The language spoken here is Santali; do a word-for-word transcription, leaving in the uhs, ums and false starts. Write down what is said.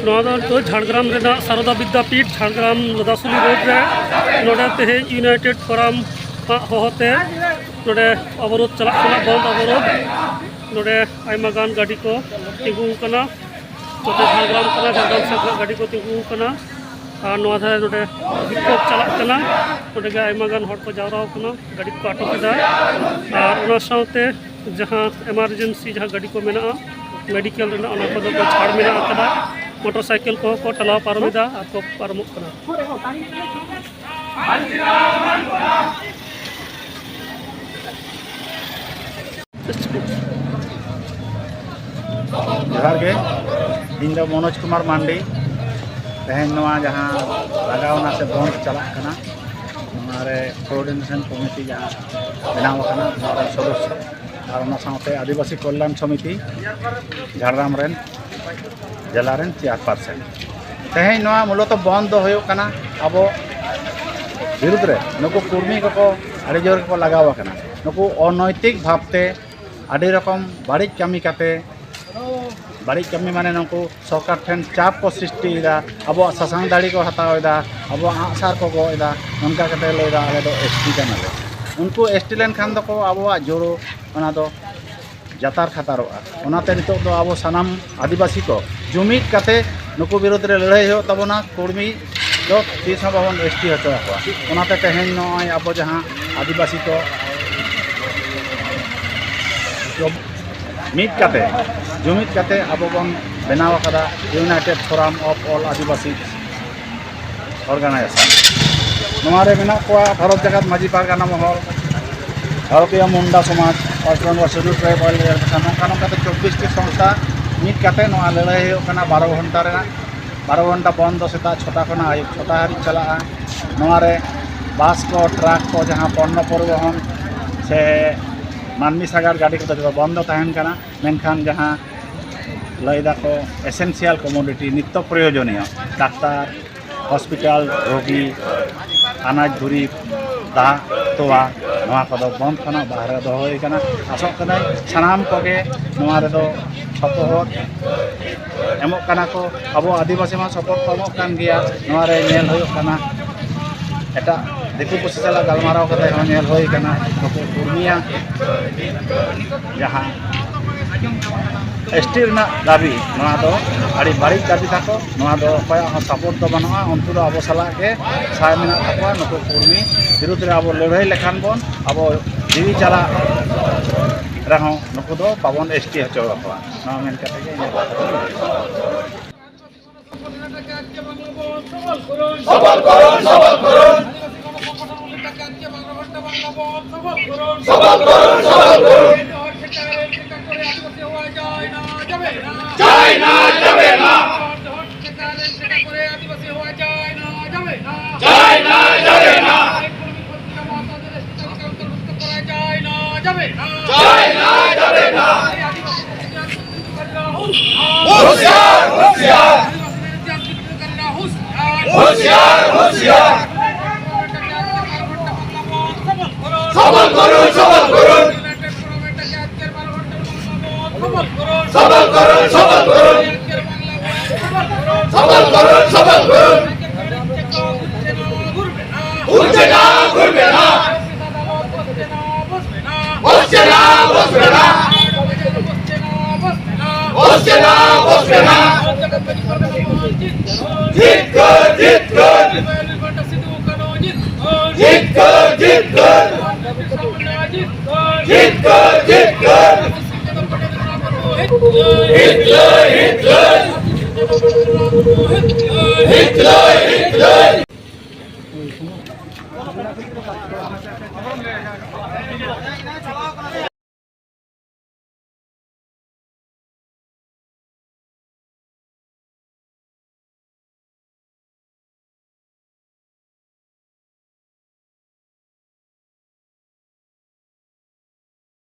ᱱᱚᱣᱟ ᱫᱚ ᱱᱤᱛᱚᱜ ᱡᱷᱟᱲᱜᱨᱟᱢ ᱨᱮᱱᱟᱜ ᱥᱟᱨᱚᱫᱟ ᱵᱤᱫᱽᱫᱟᱯᱤᱴ, ᱡᱷᱟᱲᱜᱨᱟᱢ ᱞᱚᱫᱟᱥᱩᱞᱤ ᱨᱳᱰ ᱨᱮ᱾ ᱱᱚᱰᱮ ᱛᱮᱦᱮᱧ ᱤᱭᱩᱱᱟᱭᱴᱮᱰ ᱯᱷᱳᱨᱟᱢ ᱟᱜ ᱦᱚᱦᱚᱛᱮ ᱱᱚᱰᱮ ᱚᱵᱚᱨᱳᱫᱷ ᱪᱟᱞᱟᱜ ᱠᱟᱱᱟ, ᱵᱚᱱᱫ ᱚᱵᱚᱨᱳᱫᱷ᱾ ᱱᱚᱰᱮ ᱟᱭᱢᱟ ᱜᱟᱱ ᱜᱟᱹᱰᱤ ᱠᱚ ᱛᱤᱸᱜᱩ ᱟᱠᱟᱱᱟ᱾ ᱱᱚᱛᱮ ᱡᱷᱟᱲᱜᱨᱟᱢ ᱠᱟᱱᱟ, ᱡᱷᱟᱲᱜᱨᱟᱢ ᱥᱮᱫ ᱠᱷᱚᱱᱟᱜ ᱜᱟᱹᱰᱤ ᱠᱚ ᱛᱤᱸᱜᱩ ᱟᱠᱟᱱᱟ᱾ ᱟᱨ ᱱᱚᱣᱟ ᱫᱷᱟᱨᱮ ᱱᱚᱰᱮ ᱵᱤᱠᱠᱷᱳᱵ ᱪᱟᱞᱟᱜ ᱠᱟᱱᱟ᱾ ᱱᱚᱰᱮ ᱜᱮ ᱟᱭᱢᱟ ᱜᱟᱱ ᱦᱚᱲ ᱠᱚ ᱡᱟᱣᱨᱟ ᱟᱠᱟᱱᱟ, ᱜᱟᱹᱰᱤ ᱠᱚ ᱟᱴᱚᱠ ᱮᱫᱟ᱾ ᱟᱨ ᱚᱱᱟ ᱥᱟᱶᱛᱮ ᱡᱟᱦᱟᱸ ᱮᱢᱟᱨᱡᱮᱱᱥᱤ ᱡᱟᱦᱟᱸ ᱜᱟᱹᱰᱤ ᱠᱚ ᱢᱮᱱᱟᱜᱼᱟ, ᱢᱮᱰᱤᱠᱮᱞ ᱨᱮᱱᱟᱜ, ᱚᱱᱟ ᱠᱚᱫᱚ ᱠᱚ ᱪᱷᱟᱲ ᱢᱮᱱᱟᱜ ᱟᱠᱟᱫᱟ᱾ ᱢᱚᱴᱚᱨ ᱥᱟᱭᱠᱮᱞ ᱠᱚᱦᱚᱸ ᱠᱚ ᱴᱟᱞᱟᱣ ᱯᱟᱨᱚᱢ ᱮᱫᱟ ᱟᱨ ᱠᱚ ᱯᱟᱨᱚᱢᱚᱜ ᱠᱟᱱᱟ᱾ ᱡᱚᱦᱟᱨ ᱜᱮ, ᱤᱧ ᱫᱚ ᱢᱚᱱᱳᱡᱽ ᱠᱩᱢᱟᱨ ᱢᱟᱱᱰᱤ᱾ ᱛᱮᱦᱮᱧ ᱱᱚᱣᱟ ᱡᱟᱦᱟᱸ ᱞᱟᱜᱟᱣᱱᱟ ᱥᱮ ᱵᱚᱱᱫᱷ ᱪᱟᱞᱟᱜ ᱠᱟᱱᱟ, ᱱᱚᱣᱟ ᱨᱮ ᱠᱳᱚᱨᱰᱤᱱᱮᱥᱚᱱ ᱠᱚᱢᱤᱴᱤ ᱡᱟᱦᱟᱸ ᱵᱮᱱᱟᱣ ᱟᱠᱟᱱᱟ, ᱱᱚᱣᱟ ᱨᱮᱱ ᱥᱚᱫᱚᱥᱥᱚ ᱟᱨ ᱚᱱᱟ ᱥᱟᱶᱛᱮ ᱟᱹᱫᱤᱵᱟᱹᱥᱤ ᱠᱚᱞᱭᱟᱱ ᱥᱚᱢᱤᱛᱤ ᱡᱷᱟᱲᱜᱨᱟᱢ ᱨᱮᱱ ᱡᱮᱞᱟ ᱨᱮᱱ ᱪᱮᱭᱟᱨᱯᱟᱨᱥᱚᱱ᱾ ᱛᱮᱦᱮᱧ ᱱᱚᱣᱟ ᱢᱩᱞᱚᱛᱚ ᱵᱚᱱᱫᱷ ᱫᱚ ᱦᱩᱭᱩᱜ ᱠᱟᱱᱟ ᱟᱵᱚ ᱵᱤᱨᱩᱫᱽ ᱨᱮ ᱱᱩᱠᱩ ᱠᱩᱲᱢᱤ ᱠᱚᱠᱚ ᱟᱹᱰᱤ ᱡᱳᱨ ᱜᱮᱠᱚ ᱞᱟᱜᱟᱣ ᱟᱠᱟᱱᱟ᱾ ᱱᱩᱠᱩ ᱚᱱᱚᱭᱛᱤᱠ ᱵᱷᱟᱵᱽᱛᱮ ᱟᱹᱰᱤ ᱨᱚᱠᱚᱢ ᱵᱟᱹᱲᱤᱡ ᱠᱟᱹᱢᱤ ᱠᱟᱛᱮ, ᱵᱟᱹᱲᱤᱡ ᱠᱟᱹᱢᱤ ᱢᱟᱱᱮ ᱱᱩᱠᱩ ᱥᱚᱨᱠᱟᱨ ᱴᱷᱮᱱ ᱪᱟᱯ ᱠᱚ ᱥᱨᱤᱥᱴᱤᱭᱮᱫᱟ, ᱟᱵᱚᱣᱟᱜ ᱥᱟᱥᱟᱝ ᱫᱟᱲᱤ ᱠᱚ ᱦᱟᱛᱟᱣ ᱮᱫᱟ, ᱟᱵᱚᱣᱟᱜ ᱟᱸᱜᱼᱥᱟᱨ ᱠᱚ ᱜᱚᱜ ᱮᱫᱟ, ᱱᱚᱝᱠᱟ ᱠᱟᱛᱮ ᱞᱟᱹᱭ ᱮᱫᱟ, "ᱟᱞᱮ ᱫᱚ ᱮᱥ ᱴᱤ ᱠᱟᱱᱟᱞᱮ᱾" ᱩᱱᱠᱩ ᱮᱥ ᱴᱤ ᱞᱮᱱᱠᱷᱟᱱ ᱫᱚᱠᱚ ᱟᱵᱚᱣᱟᱜ ᱡᱳᱨ ᱚᱱᱟ ᱫᱚ ᱡᱟᱛᱟᱨ ᱠᱷᱟᱛᱟᱨᱚᱜᱼᱟ᱾ ᱚᱱᱟᱛᱮ ᱱᱤᱛᱚᱜ ᱫᱚ ᱟᱵᱚ ᱥᱟᱱᱟᱢ ᱟᱹᱫᱤᱵᱟᱹᱥᱤ ᱠᱚ ᱡᱩᱢᱤᱫ ᱠᱟᱛᱮ ᱱᱩᱠᱩ ᱵᱤᱨᱩᱫᱽ ᱨᱮ ᱞᱟᱹᱲᱦᱟᱹᱭ ᱦᱩᱭᱩᱜ ᱛᱟᱵᱚᱱᱟ᱾ ᱠᱩᱲᱢᱤ ᱫᱚ ᱛᱤᱥ ᱦᱚᱸ ᱵᱟᱵᱚᱱ ᱮᱥ ᱴᱤ ᱦᱚᱪᱚ ᱟᱠᱚᱣᱟ᱾ ᱚᱱᱟᱛᱮ ᱛᱮᱦᱮᱧ ᱱᱚᱜᱼᱚᱭ ᱟᱵᱚ ᱡᱟᱦᱟᱸ ᱟᱹᱫᱤᱵᱟᱹᱥᱤ ᱠᱚ ᱢᱤᱫ ᱠᱟᱛᱮ, ᱡᱩᱢᱤᱫ ᱠᱟᱛᱮ ᱟᱵᱚ ᱵᱚᱱ ᱵᱮᱱᱟᱣ ᱟᱠᱟᱫᱟ United Forum of All Adivasi Organization᱾ ᱱᱚᱣᱟ ᱨᱮ ᱢᱮᱱᱟᱜ ᱠᱚᱣᱟ ᱵᱷᱟᱨᱚᱛ ᱡᱟᱠᱟᱛ ᱢᱟᱹᱡᱷᱤ ᱯᱟᱨᱜᱟᱱᱟ ᱢᱚᱦᱚᱞ, ᱵᱷᱟᱨᱚᱛᱤᱭᱚ ᱢᱩᱱᱰᱟ ᱥᱚᱢᱟᱡᱽ, West Bengal Scheduled Tribe Welfare Federation, ᱱᱚᱝᱠᱟ ᱱᱚᱝᱠᱟᱛᱮ ᱪᱚᱵᱵᱤᱥ ᱴᱤ ᱥᱚᱝᱥᱛᱷᱟ ᱢᱤᱫ ᱠᱟᱛᱮ ᱱᱚᱣᱟ ᱞᱟᱹᱲᱦᱟᱹᱭ ᱦᱩᱭᱩᱜ ᱠᱟᱱᱟ ᱵᱟᱨᱚ ᱜᱷᱚᱱᱴᱟ ᱨᱮᱱᱟᱜ᱾ ᱵᱟᱨᱚ ᱜᱷᱚᱱᱴᱟ ᱵᱚᱱᱫ ᱫᱚ ᱥᱮᱛᱟᱜ ᱪᱷᱚᱴᱟ ᱠᱷᱚᱱᱟᱜ ᱟᱹᱭᱩᱵ ᱪᱷᱚᱴᱟ ᱦᱟᱹᱨᱤᱡ ᱪᱟᱞᱟᱜᱼᱟ᱾ ᱱᱚᱣᱟ ᱨᱮ ᱵᱟᱥ ᱠᱚ, ᱴᱨᱟᱠ ᱠᱚ, ᱡᱟᱦᱟᱸ ᱯᱚᱱᱱᱚ ᱯᱚᱨᱤᱵᱚᱦᱚᱱ ᱥᱮ ᱢᱟᱹᱱᱢᱤ ᱥᱟᱜᱟᱲ ᱜᱟᱹᱰᱤ ᱠᱚᱫᱚ ᱡᱚᱛᱚ ᱵᱚᱱᱫᱚ ᱛᱟᱦᱮᱱ ᱠᱟᱱᱟ᱾ ᱢᱮᱱᱠᱷᱟᱱ ᱡᱟᱦᱟᱸ ᱞᱟᱹᱭ ᱫᱟᱠᱚ essential commodity, ᱱᱤᱛᱛᱚ ᱯᱨᱚᱭᱳᱡᱚᱱᱤᱭᱚ, ᱰᱟᱠᱛᱟᱨ, ᱦᱚᱥᱯᱤᱴᱟᱞ, ᱨᱳᱜᱤ, ᱟᱱᱟᱡᱽ ᱫᱩᱨᱤᱵᱽ, ᱫᱟᱜ, ᱛᱚᱣᱟ, ᱱᱚᱣᱟ ᱠᱚᱫᱚ ᱵᱚᱱᱫᱷ ᱠᱷᱚᱱᱟᱜ ᱵᱟᱦᱨᱮ ᱫᱚᱦᱚ ᱦᱩᱭ ᱠᱟᱱᱟ᱾ ᱟᱥᱚᱜ ᱠᱟᱹᱱᱟᱹᱧ ᱥᱟᱱᱟᱢ ᱠᱚᱜᱮ ᱱᱚᱣᱟ ᱨᱮᱫᱚ ᱥᱚᱯᱚᱦᱚᱫ ᱮᱢᱚᱜ ᱠᱟᱱᱟ ᱠᱚ, ᱟᱵᱚ ᱟᱹᱫᱤᱵᱟᱹᱥᱤ ᱢᱟ ᱥᱟᱯᱳᱨᱴ ᱠᱚ ᱮᱢᱚᱜ ᱠᱟᱱ ᱜᱮᱭᱟ᱾ ᱱᱚᱣᱟ ᱨᱮ ᱧᱮᱞ ᱦᱩᱭᱩᱜ ᱠᱟᱱᱟ, ᱮᱴᱟᱜ ᱫᱤᱠᱩ ᱯᱩᱥᱤ ᱥᱟᱞᱟᱜ ᱜᱟᱞᱢᱟᱨᱟᱣ ᱠᱟᱛᱮ ᱦᱚᱸ ᱧᱮᱞ ᱦᱩᱭ ᱠᱟᱱᱟ, ᱱᱩᱠᱩ ᱠᱩᱲᱢᱤᱭᱟᱜ ᱡᱟᱦᱟᱸ ᱮᱥ ᱴᱤ ᱨᱮᱱᱟᱜ ᱫᱟᱹᱵᱤ, ᱱᱚᱣᱟ ᱫᱚ ᱟᱹᱰᱤ ᱵᱟᱹᱲᱤᱡ ᱫᱟᱹᱵᱤ ᱛᱟᱠᱚ᱾ ᱱᱚᱣᱟ ᱫᱚ ᱚᱠᱚᱭᱟᱜ ᱦᱚᱸ ᱥᱟᱯᱳᱨᱴ ᱫᱚ ᱵᱟᱹᱱᱩᱜᱼᱟ᱾ ᱩᱱᱠᱩ ᱫᱚ ᱟᱵᱚ ᱥᱟᱞᱟᱜ ᱜᱮ ᱥᱟᱭ ᱢᱮᱱᱟᱜ ᱛᱟᱠᱚᱣᱟ᱾ ᱱᱩᱠᱩ ᱠᱩᱲᱢᱤ ᱵᱤᱨᱩᱫᱽ ᱨᱮ ᱟᱵᱚ ᱞᱟᱹᱲᱦᱟᱹᱭ ᱞᱮᱠᱷᱟᱱ ᱵᱚᱱ, ᱟᱵᱚ ᱡᱤᱣᱤ ᱪᱟᱞᱟᱜ ᱨᱮᱦᱚᱸ ᱱᱩᱠᱩ ᱫᱚ ᱵᱟᱵᱚᱱ ᱮᱥ ᱴᱤ ᱦᱚᱪᱚ ᱟᱠᱚᱣᱟ᱾ ᱱᱚᱣᱟ ᱢᱮᱱ ᱠᱟᱛᱮ ᱜᱮ ᱤᱧᱟᱹᱜ ᱠᱟᱛᱷᱟ ᱫᱚᱧ ᱢᱩᱪᱟᱹᱫ᱾ সবল করুন, সবল করুন। সবল করুন, সবল করুন। সবল করুন, সবল করুন। যায় না, যাবে না। যায় না, যাবে না। যায় না, যাবে না। হুঁশিয়ার, হুঁশিয়ার। হুঁশিয়ার, হুঁশিয়ার। সবল করুন, সবল করুন। সবল করুন, সবল করুন। সবল করুন, সবল করুন। ঘুরছে না, ঘুরবে না। বসছে না, বসবে না। বসছে না, বসবে না। জিতকর, জিতকর। জিতকর, জিতকর। জিতকর, জিতকর। Hitler, Hitler. Hitler, Hitler.